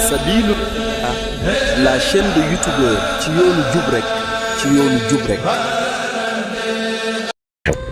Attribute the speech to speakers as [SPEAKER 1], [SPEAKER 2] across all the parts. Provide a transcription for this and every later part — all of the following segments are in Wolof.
[SPEAKER 1] Sabilu la chaîne de youtubeur ci yoonu jub rek ci yoonu jub rek.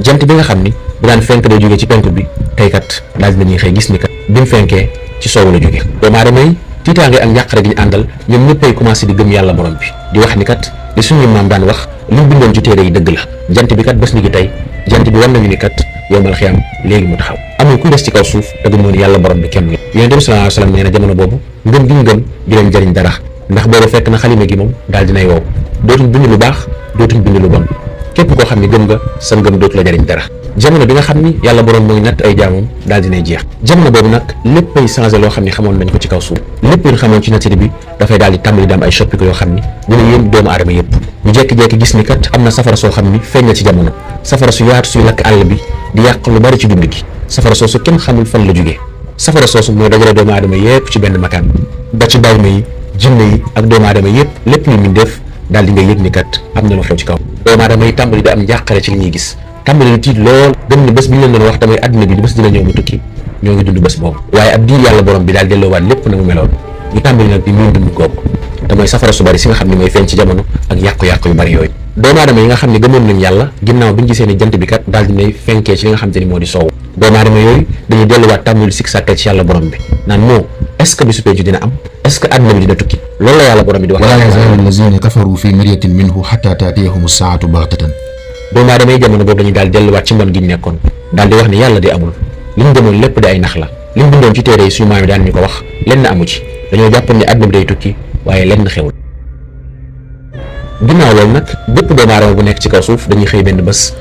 [SPEAKER 2] jant bi nga xam ni bu daan fenk day jóge ci penku bi tey kat daal dinañuy xëy gis ni kat bi mu fenkee ci soowu la jóge. doomu aadama yi tiitaange ak njàqare gi ñu àndal ñoom ñëppay commencé di gëm yàlla borom bi di wax ni kat li suñu maam daan wax li mu bindoon ci téere yi dëgg la. jant bi kat bés ni ki tey jant bi war nañu ni kat yowmal xiyaam léegi mu taxaw. amul ku des ci kaw suuf te gëmoon yàlla borom bi kenn la. Yonent bi sallallahu alayhi wa sallam nee na jamono boobu ngëm gi ñu gëm di leen jëriñ dara ndax boobu fekk na xalima gi moom daal dinay wow dootuñ bind lu baax dootuñ bind lu bon képp koo xam ne gëm nga sa ngëm dootu la jëriñ dara. jamono bi nga xam ni yàlla borom mooy natt ay jaamam daal dinay jeex. jamono boobu nag léppay changé loo xam ne xamoon nañ ko ci kaw suuf lépp lu xamoon ci nature bi dafay daal di tàmbali daam ay soppiku yoo xam ni dina yéem doomu aadama yëpp. ñu jékki-jékki gis ni kat am na safara soo xam ni feeñ na ci jamono safara su yaatu suy lakk àll bi di yàq lu bari ci dund gi safara soosu kenn xamul fan la jógee safara soosu mooy dajale doomu aadama yëpp ci benn makaan ba ci bàyyi ma yi jinne yi ak doomu aadama yëpp lépp lu ñu def daal di nga yëg ni kat am na lu xew ci kaw. doomu aadama yi tàmbali di am njàqare ci li ñuy gis tàmbali di tiit lool gëm ni bés bi ñu leen doon wax tamit àddina bi bés dina ñëw mu tukki ñoo ngi dund bés boobu waaye ab diir yàlla borom bi daal delloowaat lépp na mu meloon ñu tàmbali nag di muy dund googu te mooy safara su bari si nga xam ne mooy feeñ ci jamono ak yàqu-yàqu yu bari yooyu. doomu aadama yi nga xam ne gëmoon nañ yàlla ginnaaw bi ñu gisee ni jant bi kat daal dinay fenkee ci li nga xam te ni moo di soow doomu aadama yooyu dañuy delluwaat tàmbali sikk sàkkal ci yàlla borom bi naan moo est-ce que bisu penc dina am est-ce que àddina bi dina tukki loolu la yàlla borom bi di wax.
[SPEAKER 3] wala yazaalu allazina kafaru fi miryatin minhu hatta taatiyahum saatu baghtatan.
[SPEAKER 2] doomu aadama yi jamono boobu dañuy daal delluwaat ci mbon gi ñu nekkoon daal di wax ne yàlla di amul li ñu gëmoon lépp di ay nax la li ñu bindoon ci téere yi suñu maam yi daan ñu ko wax lenn amu ci dañoo jàppoon ne àddina bi day tukki waaye lenn xewul. ginnaaw loolu nag bépp doomu aadama bu nekk ci kaw suuf dañuy xëy benn bés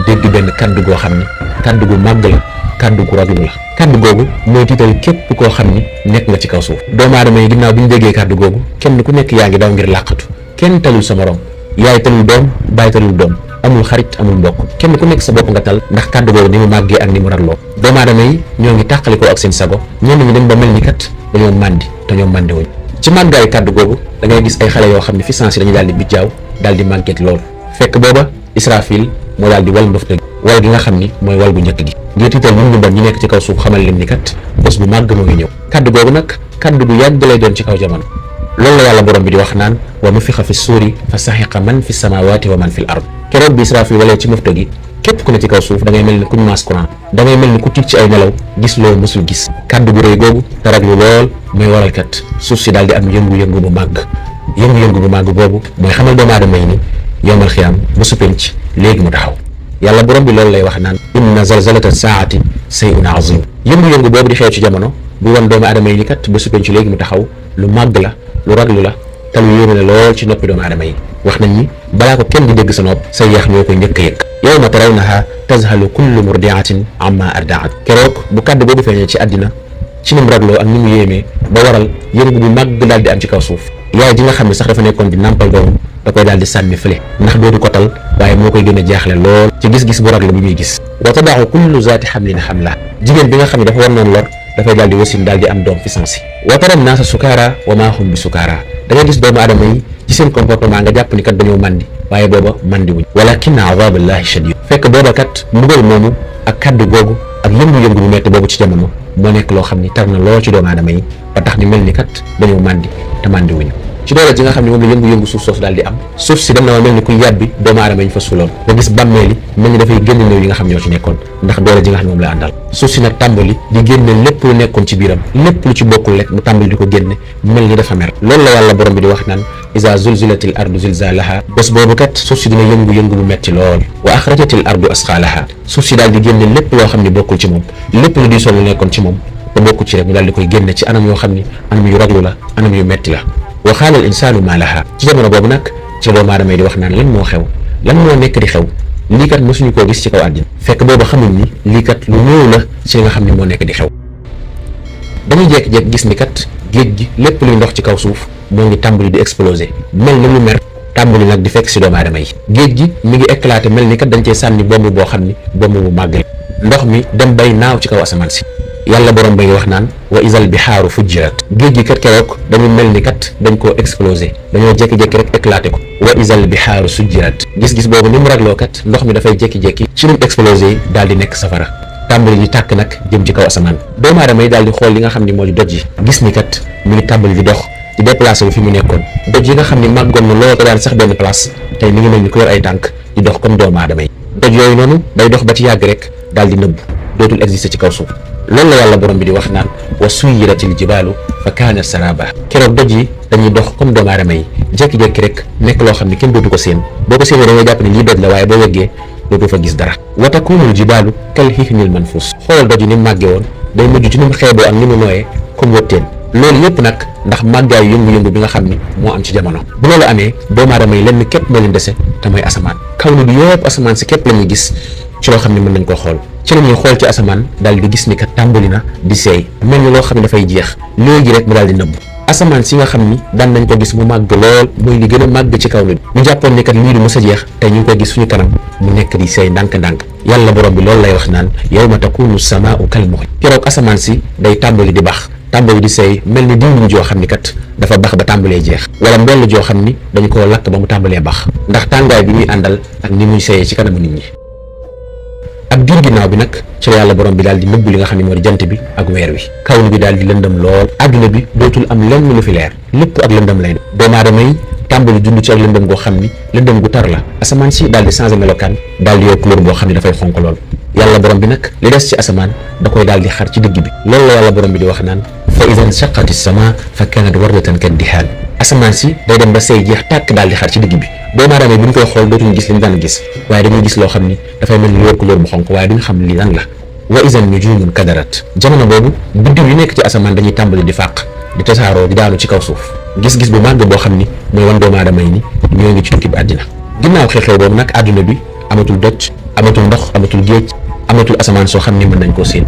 [SPEAKER 2] dégg benn kaddu goo xam ne kaddu gu màgg la kaddu gu raglu la kaddu googu mooy tiital képp koo xam ni nekk nga ci kaw suuf. doomu aadama yi ginnaaw bi ñu déggee kaddu googu kenn ku nekk yaa ngi daw ngir làqatu kenn talul sa morom yaay talul doom bàyyi talul doom amul xarit amul mbokk kenn ku nekk sa bopp nga tal ndax kaddu googu ni mu màggee ak ni mu ragloo. doomu aadama yi ñoo ngi tàqalikoo ak seen sago ñenn ñi dem ba mel ni kat dañoo màndi te ñoom màndi wuñ ci màggaayu kaddu googu da ngay gis ay xale yoo xam ne fi sens yi dañuy daal di bijjaaw daal di màgget lool fekk booba Israfil moo daal di wal mbëfte wal gi nga xam ni mooy wal gu njëkk gi ngir tiital ñun ñu bon ñi nekk ci kaw suuf xamal leen ni kat bés bu màgg moo ngi ñëw. kaddu googu nag kaddu gu yàgg lay doon ci kaw jamono loolu la yàlla borom bi di wax naan wa nufixa fi suuri fa saxiqa man fi samawati wa man fi l ard keroog bi Israfil walee ci mëfte gi képp ku ne ci kaw suuf da ngay mel ni kuñ maas courant da ngay mel ni ku tiit ci ay nelaw gis loo mësul gis kaddu gu rëy googu te raglu lool mooy waral kat suuf si daal di am yëngu-yëngu bu màgg yëngu-yëngu bu màgg boobu mooy xamal doomu aadama yi ni yowmal xiyaam bésu penc léegi mu taxaw yàlla borom bi loolu lay wax naan inna zalzalata saati shay'un azim yëngu-yëngu boobu di xew ci jamono bu wan doomu aadama yi ni kat bésu penc léegi mu taxaw lu màgg la lu raglu la te lu yéeme la lool ci noppi doomu aadama yi wax nañ ni balaa ko kenn di dégg sa nopp say yax ñoo koy njëkk a yëg yawma tarawnaha tazhalu kullu murdiatin amma ardaat keroog bu kàddu boobu feeñee ci àddina ci ni mu ragloo ak ni mu yéemee ba waral yëngu bu màgg daal di am ci kaw suuf yaay ji nga xam ne sax dafa nekkoon di nàmpal doomam da koy daal di sànni fële ndax dootu ko tal waaye moo koy gën a jaaxle lool ci gis-gis bu raglu bi muy gis wa tadaxu kullu zaati xamlin xamla jigéen bi nga xam ne dafa war noonu lor dafay daal di wasin daal di am doom fi sansi wa tara naasa sukaara wa maa hum bi sukaara da ngay gis doomu aadama yi ci seen comportement nga jàpp ni kat dañoo mandi waaye booba mandi wuñ walakinna azaballahi shadid fekk booba kat mbugal moomu ak kaddu googu ak yëngu-yëngu bu metti boobu ci jamono moo nekk loo xam ni tar na lool ci doomu aadama yi ba tax ni mel ni kat dañoo mandi te mandi wuñu ci doole ji nga xam ne moom la yëngu-yëngu suuf soosu daal di am suuf si dem na ma mel ni kuy yàbbi doomu aadama yi ñu fa suuloon nga gis bàmmeeli mel ni dafay génn néew yi nga xam ñoo ci nekkoon ndax doole ji nga xam ne moom la àndal suuf si nag tàmbali di génne lépp lu nekkoon ci biiram lépp lu ci bokkul rek mu tàmbali di ko génne mel ni dafa mer loolu la yàlla borom bi di wax naan iza zulzilatil ardu zilzalaha bés boobu kat suuf si dina yëngu-yëngu bu metti lool wa axrajatil ardu asqalaha suuf si daal di génne lépp loo xam ne bokkul ci moom lépp lu di sol lu nekkoon ci moom te bokkul ci rek mu daal di koy génne ci anam yoo xam ni anam yu raglu la anam yu metti la wa qaala al insaanu maa laha ci jamono boobu nag ci doomu aadama yi di wax naan lan moo xew lan moo nekk di xew lii kat mosuñu koo gis ci kaw àddina fekk booba xamuñ ni lii kat lu néew la ci li nga xam ne moo nekk di xew dañuy jékki-jékki gis ni kat géej gi lépp luy ndox ci kaw suuf moo ngi tàmbali di exploser mel ni lu mer tàmbali nag di fekk si doomu aadama yi géej gi mi ngi éclater mel ni kat dañ cee sànni bomb boo xam ni bomb bu màgg la ndox mi dem bay naaw ci kaw asamaan si yàlla borom ba ngi wax naan wa izal bihaaru fujjirat géej gi kat keroog dañu mel ni kat dañ koo explosé dañoo jékki-jékki rek éclaté ko wa izal bihaaru sujjirat gis-gis boobu ni mu ragloo kat ndox mi dafay jékki-jékki ci nu mu explosé daal di nekk safara tàmbali di tàkk nag jëm ci kaw asamaan doomu aadama yi daal di xool li nga xam ne moo di doj yi gis ni kat mu ngi tàmbali di dox di déplacé wu fi mu nekkoon doj yi nga xam ne màggoon na lool te daan sax benn place tey mi ngi mel ni ku yor ay tànk di dox comme doomu aadama yi doj yooyu noonu day dox ba ci yàgg rek daal di nëbb dootul exister ci kaw suuf loolu la yàlla borom bi di wax naan wa suyyiratil jibaalu fa kaanat saraba keroog doj yi dañuy dox comme doomu aadama yi jékki-jékki rek nekk loo xam ne kenn dootu ko séen boo ko séenee da ngay jàpp ne lii doj la waaye boo yeggee dootu fa gis dara wa takunul jibaalu kal hihnil manfuus xoolal doj yi ni mu màggee woon day mujj ci ni mu xeeboo ak ni mu nooyee comme wëtteen loolu yëpp nag ndax màggaayu yëngu-yëngu bi nga xam ni moo am ci jamono bu loolu amee doomu aadama yi lenn képp moo leen dese te mooy asamaan kaw ni bi yëpp asamaan si képp la ñuy gis ci loo xam ne mën nañ ko xool ci la ñuy xool ci asamaan daal di gis ni kat tàmbali na di seey mel ni loo xam ne dafay jeex léegi rek mu daal di nëbb asamaan si nga xam ni daan nañ ko gis mu màgg lool mooy li gën a màgg ci kaw ni ñu jàppoon ni kat lii du mës a jeex te ñu ngi koy gis suñu kanam mu nekk di seey ndànk-ndànk yàlla borom bi loolu lay wax naan yawma takunu samaa'u kal muhl keroog asamaan si day tàmbali di bax tàmbali di seey mel ni diwlin joo xam ni kat dafa bax ba tàmbalee jeex wala mbell joo xam ni dañu koo lakk ba mu tàmbalee bax ndax tàngaay bi muy àndal ak ni muy seeyee ci kanamu nit ñi ak diir ginnaaw bi nag ci la yàlla borom bi daal di nëbb li nga xam ne moo di jant bi ak weer wi kaw bi daal di lëndëm lool àdduna bi dootul am lenn lu fi leer lépp ak lëndëm lay doomu aadama yi tàmbali dund ci ak lëndëm goo xam ni lëndëm gu tar la asamaan si daal di changé melokaan daal di yow couleur boo xam ne dafay xonk lool yàlla borom bi nag li des ci asamaan da koy daal di xar ci digg bi loolu la yàlla borom bi di wax naan fa idan shaqqati sama fa kanat wardatan kaddihaan asamaan si day dem ba say jeex tàkk daal di xar ci digg bi doomu aadama yi bu ñu koy xool dootuñu gis li ñu daan gis waaye dañuy gis loo xam ni dafay mel ni yor couleur bu xonk waaye duñ xam li lan la wa idan nujumun kadarat jamono boobu biddiw yi nekk ci asamaan dañuy tàmbali di fàq di tasaaroo di daanu ci kaw suuf gis-gis bu màgg boo xam ni mooy wan doomu aadama yi ni ñoo ngi ci tukki bi àddina ginnaaw xew-xew boobu nag àdduna bi amatul doj amatul ndox amatul géej amatul asamaan soo xam ni mën nañ koo séen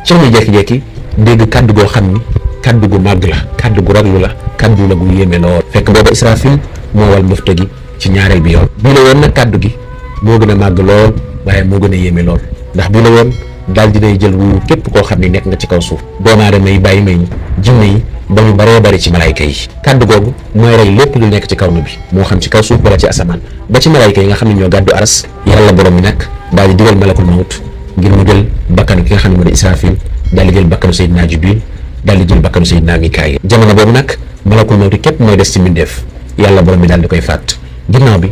[SPEAKER 2] ci la ñuy jékki-jékki dégg kàddu goo xam ni kàddu gu màgg la kàddu gu raglu la kàddu la gu yéeme lool fekk booba Israfil moo wal bufta gi ci ñaareel bi yoon bii la woon nag kàddu gi moo gën a màgg lool waaye moo gën a yéeme lool ndax bii la woon daal dinay jël wu képp koo xam ne nekk nga ci kaw suuf doomu aadama yi bàyyi may ñi jinne yi ba ñu baree bari ci malayka yi kàddu googu mooy rey lépp lu nekk ci kaw nu bi moo xam ci kaw suuf wala ci asamaan ba ci malayka yi nga xam ne ñoo gàddu aras yàlla borom bi nag daal di digal malakul mawt ngir mu jël bakkanu ki nga xam ne moo di Israfil daal di jël bakkanu Seydina Jibril daal di jël bakkanu Seydina Mikaayil jamono boobu nag malakul mawt képp mooy des ci mbindeef yàlla borom bi daal di koy fàtt ginnaaw bi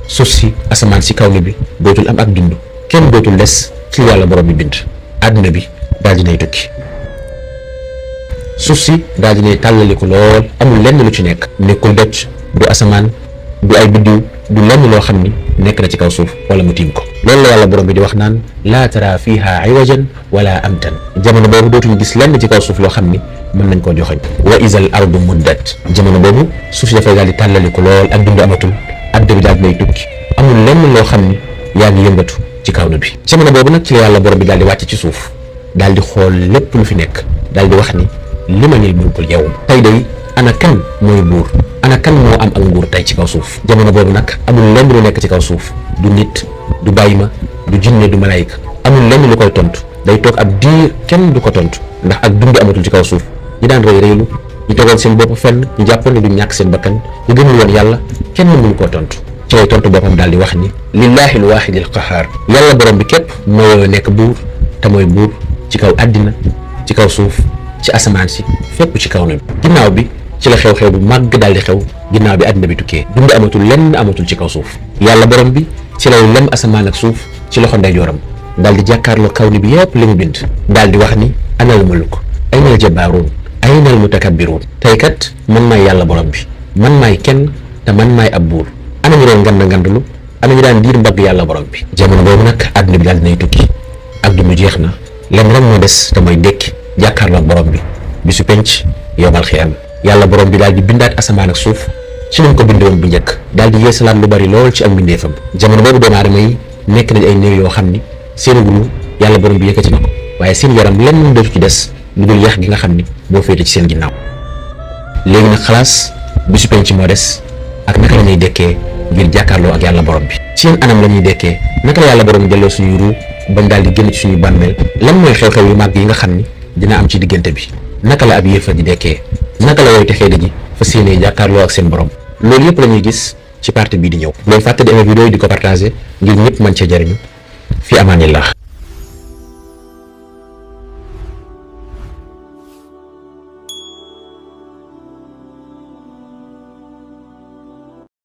[SPEAKER 2] suuf si asamaan si kaw ni bi dootul am ak dund kenn dootul des ci yàlla borom bi bind àdduna bi daal dinay tukki suuf si daal dinay tàllaliku lool amul lenn lu ci nekk nekkul doj du asamaan du ay biddiw du lenn loo xam ni nekk na ci kaw suuf wala mu tiim ko loolu la yàlla borom bi di wax naan laa tara fiha iwajan wala amtan jamono boobu dootuñu gis lenn ci kaw suuf loo xam ni mën nañ koo joxoñ wa isal ardu muddat jamono boobu suuf si dafay daal di tàllaliku lool ak dund amatul àdduna bi daal dinay tukki amul lenn loo xam ni yaa ngi yëngatu ci kaw na bi jamono boobu nag ci la yàlla borom bi daal di wàcc ci suuf daal di xool lépp lu fi nekk daal di wax ni limanil mulkul yawm tey day ana kan mooy buur ana kan moo am ak nguur tey ci kaw suuf jamono boobu nag amul lenn lu nekk ci kaw suuf du nit du bàyyi ma du jinne du malayka amul lenn lu koy tontu day toog ab diir kenn du ko tontu ndax ak dund amatul ci kaw suuf ñi daan rëy rëylu ñu tegoon seen bopp fenn ñu jàppoon ne du ñàkk seen bakkan ñu gëmul woon yàlla kenn mënu koo tontu ci lay tontu boppam daal di wax ni lillahi al waahidi al qahaar yàlla borom bi képp moo nekk buur te mooy buur ci kaw àddina ci kaw suuf ci asamaan si fépp ci kaw na bi ginnaaw bi ci la xew-xew bu màgg daal di xew ginnaaw bi àddina bi tukkee dund amatul lenn amatul ci kaw suuf yàlla borom bi ci lay lem asamaan ak suuf ci loxo ndeyjooram daal di jàkkaarloo kaw ni bi yépp li mu bind daal di wax ni anal mulk aynal jabbaaruun aynal mutakabbiruun tey kat man maay yàlla borom bi man maay kenn te man maay ab buur ana ñu doon ngandlu ana ñu daan diir mbagg yàlla borom bi jamono boobu nag àdduna bi daal dinay tukki ak dund jeex na lenn rek moo des te mooy dékki jàkkaarloo ak borom bi bisu penc yowmal xiyaam yàlla borom bi daal di bindaat asamaan ak suuf ci nañ ko bindoon bu njëkk daal di yeesalaat lu bari lool ci ak mbindeefam jamono boobu doomu aadama yi nekk nañ ay néew yoo xam ni seen guru yàlla borom bi yëkkati na ko waaye seen yaram lenn dootu ci des lu dul yax gi nga xam ni moo féete ci seen ginnaaw léegi nag xalaas bisu penc moo des ak naka la ñuy dekkee ngir jàkkaarloo ak yàlla borom bi ci yenn anam la ñuy dekkee naka la yàlla borom delloo suñuy ruu bañ daal di génn ci suñu bàmmeel lan mooy xew-xew yu màgg yi nga xam ni dina am ci diggante bi naka la ab yéefar di dekkee naka la way texee di ji fa séenee jàkkaarloo ak seen borom loolu yëpp la ñuy gis ci partie bii di ñëw loolu fàtte di aimer vidéo yi di ko partager ngir ñëpp mën cee jariñu fi amaanillah